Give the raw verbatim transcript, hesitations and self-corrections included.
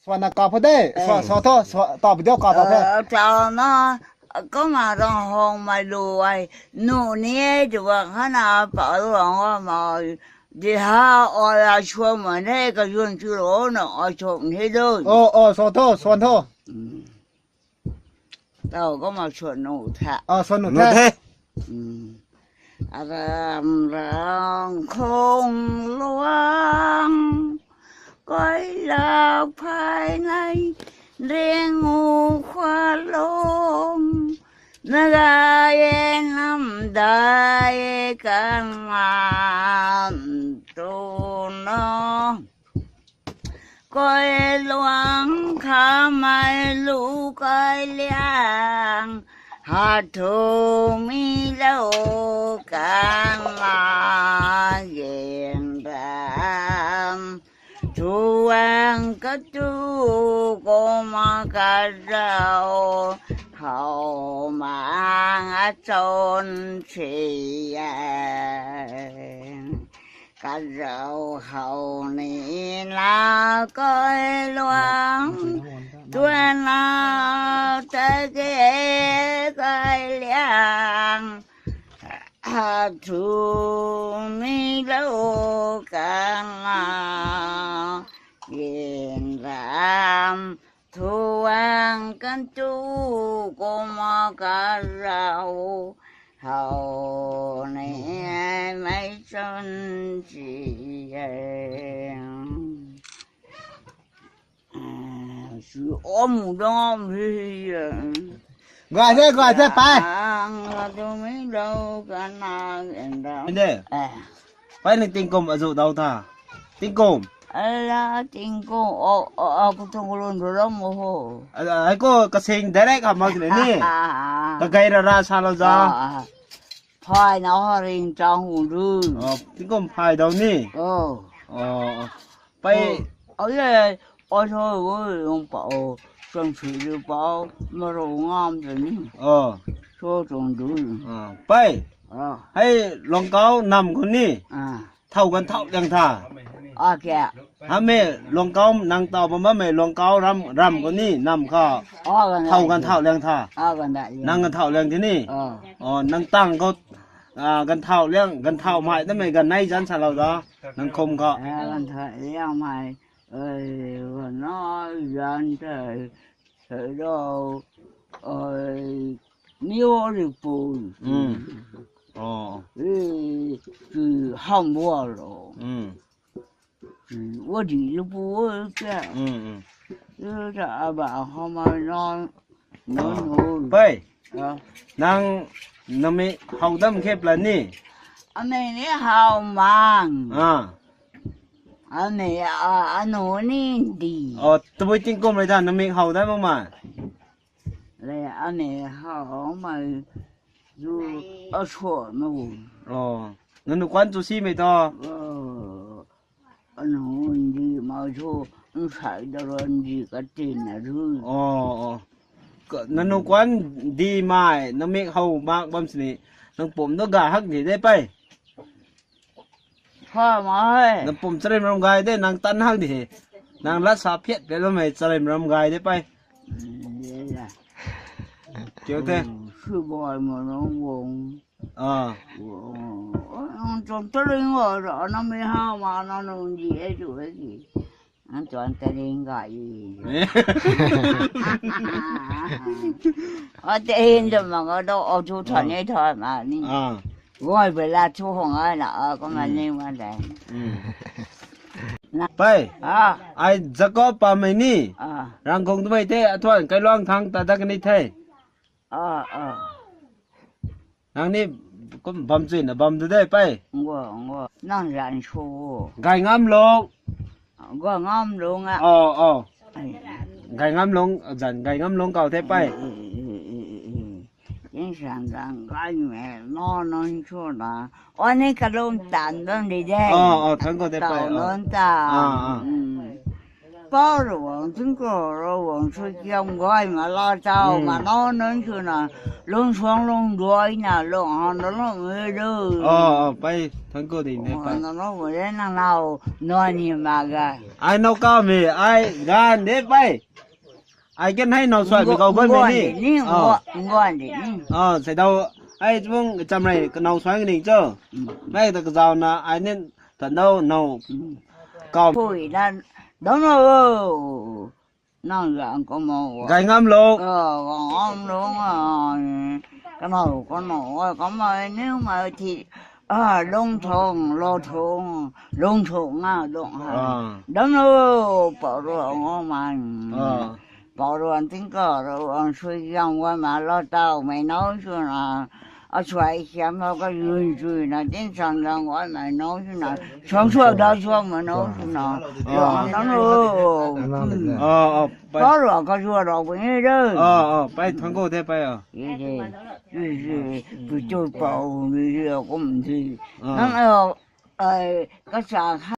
Wana ka pha de, so, so tho, so, ta video ka ta the. Chana, kama rong hong mai lu ai, nu ni e, tu wa khana pa lu ang wa ma, di ha, o la chua ma ne, ka yun chu lo, no, o chok ni do. O, o, so tho, so tho. Tau kama chua nu tha. A, so nu Nu tha. the. Ram rang khong luang, koi lak phai nai, ring u khua long, na ga e nam dai kan man tu no. Koi luang kha mai lu koi liang, ha thu mi lo kan ma yen ram. Thuang ka tu ko ma ka rau, hau mang a chon si e. Ka rau hau ni la koi luang, tuan la ta ke koi liang, ha thu mi lo kan la yen ram. Thuang kan tu ko ma ka rau, hau ni mai chon si e. Su om dong hi. Guay the, guay the, pai. Ang la tu mi lo kan na en da. Inde. Eh. Pai ni tingkum azu dau tha. Tingkum. Ala tingkum, o, o, o, ku thong lun ru ram mo ho. Ai ko kasing direct ha mak ni. Ka gai ra ra sa lo za. Phai na ho ring chang hu ru. O, tingkum phai dau ni. O. O, o. Pai. O, o ye, o so, o, yung pa, o. Sang si lu pa, o, ma ro ngam de ni. O. So chong du. O, pai. O. Hei, long kau nam ko ni. A. Thau kan thau liang tha. A kya? Hame long kau nang tau bam bam e long kau ram ram ko ni nam kha. A kan Thau kan thau liang tha. A kan da. Nang kan thau liang thi ni. A. O nang tang ko a kan thau liang kan thau mai da me kan nai jan sa lo da. Nang khom kha. A kan thau liang mai. Ai kan nai jan thai. Thai lo. Ai ni o ri pu. Mm. O. E, ki ham wa lo. Mm. Wa di lu pu wa kya. Mm, mm. Lu ta a ba hou ma no. No, no. Pai. A. Nang nami hau dam khe plan ni. Ame ni hau mang. A. Ame a anu ni di. O, tabui tingkum rei da nami hau dam ma. Le ane hau mai zu a sua nu. O, nanu kwan tu si mei to. O, anu ndi ma zu nsai da ran di ka tin na zu. O, o. Nanu kwan di mai, namik hau mak bam sini, nang pum do ga hak di de pai. Pha mai. Nang pum charim ram gai de, nang tan hak di he. Nang lat sa phiat pe lo mei charim ram gai de pai. Kiu the. Su boy mo nong wong. A. Nong chom charim ngo ra na mi ha ma na nong di e ju e di. Nang chom charim gai. A te hin de ma ga do o chu tha ni tha ma ni. A. Guay bai la chu hong ai na a ko ma ni ma de. Pai. A. Ai Jacob pa mei ni. A. Rangkong tu mei te athuan kai luang thang ta da kani the. A a. Nang ni kum bam chui na bam tu de pai. Ngo ngo. Nang ran shu. Gai ngam lo. Gai ngam lo nga. O o. Gai ngam lo zan gai ngam lo kau the pai. Kin san zan gai me no no shu na. O ni kalum tan bam di de. O o thang ko de pai. Tau non ta. A a. Pau rui wang, tingko rui wang, sui kiam guay ma la tau, ma no nunc swna, lung suang lung duai na, lung han na lung e du. Oh, oh, pai, thank you ding de, pai. Na no wo de nang nau, nua ni ma ga. Ai nau ka me, ai gan de, pai. Ai ken hei nau suai mi kau guay me ni. Ni, ngua, ngua ni, ni. Ah, sei dau, ai chung chamrei, ka nau suai ni cho. Pai ta ka zau na, ai nin, ta nau, nau. Kau. Pui na, dong na wo. Nang zang ko mo. Gai ngam lo. Gai ngam lo a. Kano, kano, kama ni ma ti. Ah, lung thong, lo thong, lung thong a, lung ha. Dam lo, pau ruan ngo man. Pau ruan tingko rui wang sui yang guan ma lo tau mei nau swna. Asuai siam lo ka yun sui na, tin sang zang guan mei nau swna. Suang suak da suak ma nau swna. Lo dam lo. Oh, oh, pai. Pau ruan ka suak lo puni de. Oh, oh, pai, thank you de, pai, oh. Ye de. Ye de. Pu tu pau ni de kum de. Nang, oh, ai, ka sa